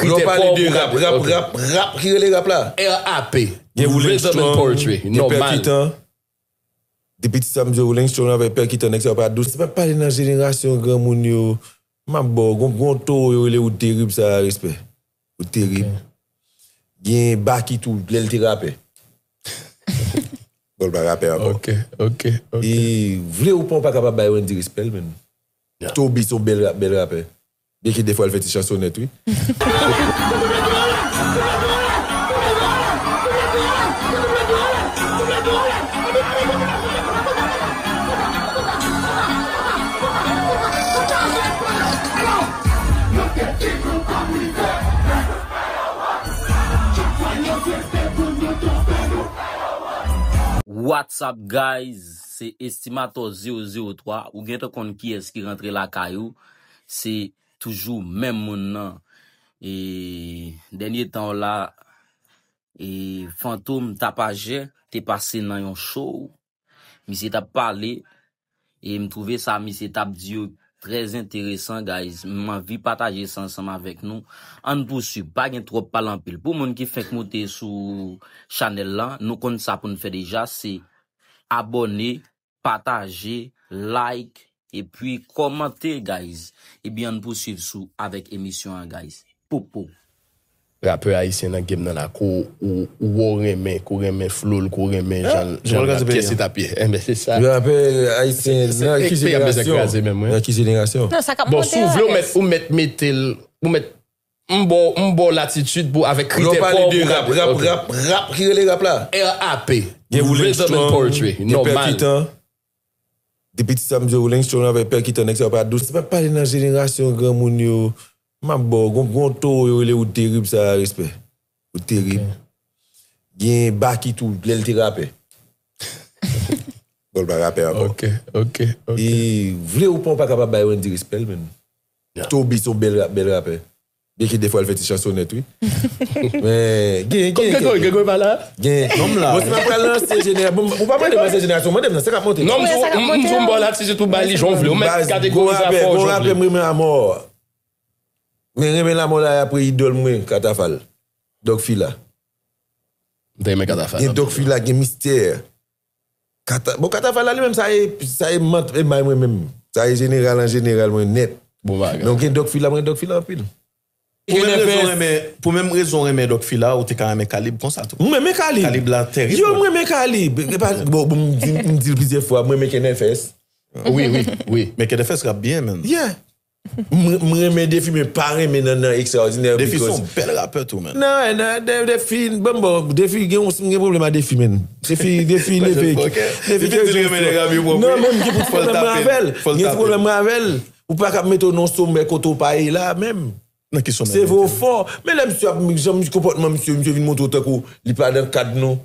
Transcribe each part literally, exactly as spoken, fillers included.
Lè w pale de rap, rap, rap, rap ki rele rap la. R A P. Gen Rolling Strong, gen pèkitan. Depi ti sa m di w, Rolling Strong avèk pèkitan, nèg sa yo pa dous. Se pa pale nan jenerasyon granmoun yo. M ap ba w, gon, gon towo yo rele Wood Terib sa a, respè. Wood Terib. Gen Baky tou, lè l te rapè. Bon, l pa rapè ankò. Ok, ok, ok. E vle ou pa, ou pa kapab bay Wendy respè l, menm. Toby se yon bèl ra-, bèl rapè. Byenke defwa l fè ti chansonèt, wi. What's up, guys? Se Estimator zewo zewo twa. Ou gentan konn kiyès ki rantre lakay ou. Se toujou menm moun nan. E dènye tan w la, e Fantom Tapajè te pase nan yon show. Misye t ap pale, e m twouve sa misye t ap di yo trè enteresan, guys. M anvi pataje sa ansanm avèk nou. Ann pouswiv, pa gen twòp pale anpil. Pou moun ki fenk moute sou chanèl la, nou konn sa pou n fè deja, se abòne, pataje, like, epi kòmante, guys. Ebyen, ann pouswiv sou avèk emisyon an, guys. Popo. Rapè ayisyen nan game nan la, ko ou, ou wè w renmen, ko renmen flow l, ko renmen jan l, jan l rap, pyès li t ap ye. Enben, se sa. Rapè ayisyen nan ki jenerasyon? Nan ki jenerasyon? Bon, si w vle, ou mèt, ou mèt mete l, ou mèt M ba w, m ba w latitid pou avèk kritè pa w pou gade. Lè w pale de rap, rap, rap, rap ki rele rap la. R A P. Gen Rolling Strong, gen pèkitan. Depi ti sa m di w, Rolling Strong avèk pèkitan, nèg sa yo pa dous. Se pa pale nan jenerasyon granmoun yo. M ap ba w, gon, gon towo yo rele Wood Terib sa a, respè. Wood Terib. Gen Baky tou, lè l te rapè. Bon, l pa rapè ankò. Ok, ok, ok. E vle ou pa, ou pa kapab bay Wendy respè l, menm. Toby se yon bèl ra-, bèl rapè. Byenke defwa l fè ti chansonèt, wi. Men, gen, gen, gen. Gregory pa la? Gen. Nonm la. Bon, si m ap pral nan ansyen jenerasyon, bon, ou pa mande m ansyen jenerasyon, mande m nan, sa k ap monte. Non, m di w, m di w m ba w latitid pou bay li jan w vle. Ou mèt kategorize afè w jan w vle. Gwo rapè, gwo rapè m renmen Amò. Men renmen Lamò la apre idòl mwen, Katafal. Dòk Fila. M te renmen Katafal. Gen Dòk Fila, gen Mistè. Kata, bon, Katafal la li menm, sa e, sa e mant, e may mwen menm. Sa e jeneral an jeneral mwen nèt. Bon bagay. Men ou gen Dòk Fila, mwen Dòk Fila anpil. Pou menm rezon renmen, pou menm rezon renmen Dòk Fila, ou te ka renmen Kalib konsa tou. M renmen Kalib. Kalib la terib. Yo, m renmen Kalib. E pa, bon, bon, m di, m di l plizyè fwa, m renmen Kenèfès. Wi, wi, wi. Men Kenèfès rap byen, menn. Yeah. M, m renmen Defi, men pa renmen nan, nan Extraordinaire. Defi se yon bèl rapè tou, menn. Nan, nan, De-, Defi, bon, bon, Defi, gen yon, gen pwoblèm a Defi, menn. Defi, Defi, leve. Defi di l renmen nèg ap yo pwòp. Non, men m gen pwoblèm mwen avè l. M gen pwoblèm mwen avè l. Ou pa ka mete w nan somè kote w pa ye la, menm. Nan ki somè? Se vre w fò. Men lè misye ap, jan konpòtman misye, misye vin montre w tankou li pa nan kad nou.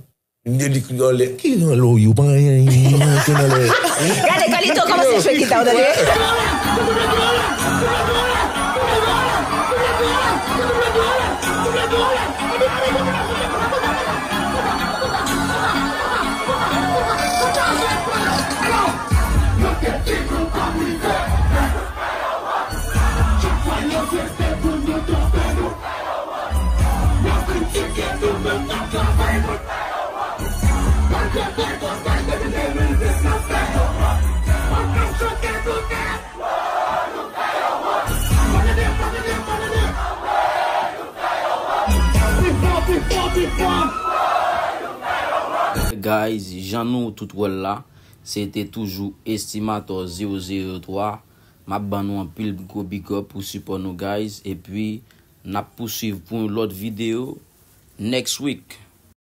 Li, li anlè. Ki anlè w yo? Pa anyen, anyen, anyen, anyen, anyen. Gade, Kalito kòmanse jwe gita, w tande? Guys, jan nou tout wè l la, se te toujou Estimator zewo zewo twa. M ap ban nou anpil gwo big up pou sipò nou, guys. Epi, n ap pouswiv pou yon lòt videyo next week.